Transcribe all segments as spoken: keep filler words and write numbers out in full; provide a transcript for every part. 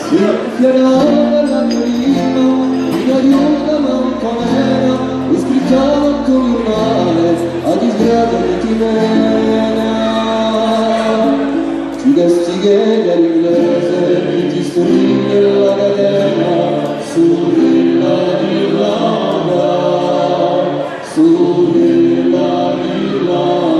S'è affiarrata a lacrima, mi aiuta mancu mena, è scricchiava cù u male a disgrazia di chi mena. Ti castighegghia l'inglese, ti stringhje la catena, sorella di l'Irlanda, sorella di l'Irlanda.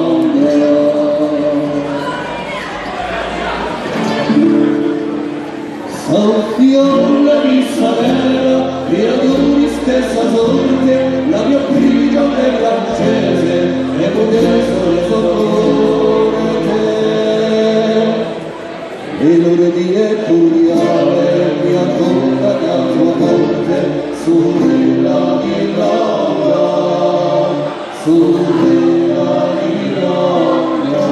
San Fiona di Savella, creaturi stessa sorte, la mia prigione francese, è pudesse sorte. È l'ora di Etturiale, mi accompagna a tua corte, sorella di l'Irlanda, sorella di l'Irlanda.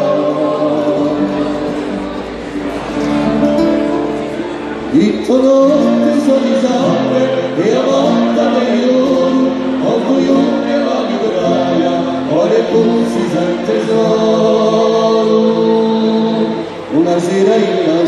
I to notti sò di sangue è a banda di l'oru, quandu ghjunghje a vitraia, quale fussi San Tesoru. Una sera in una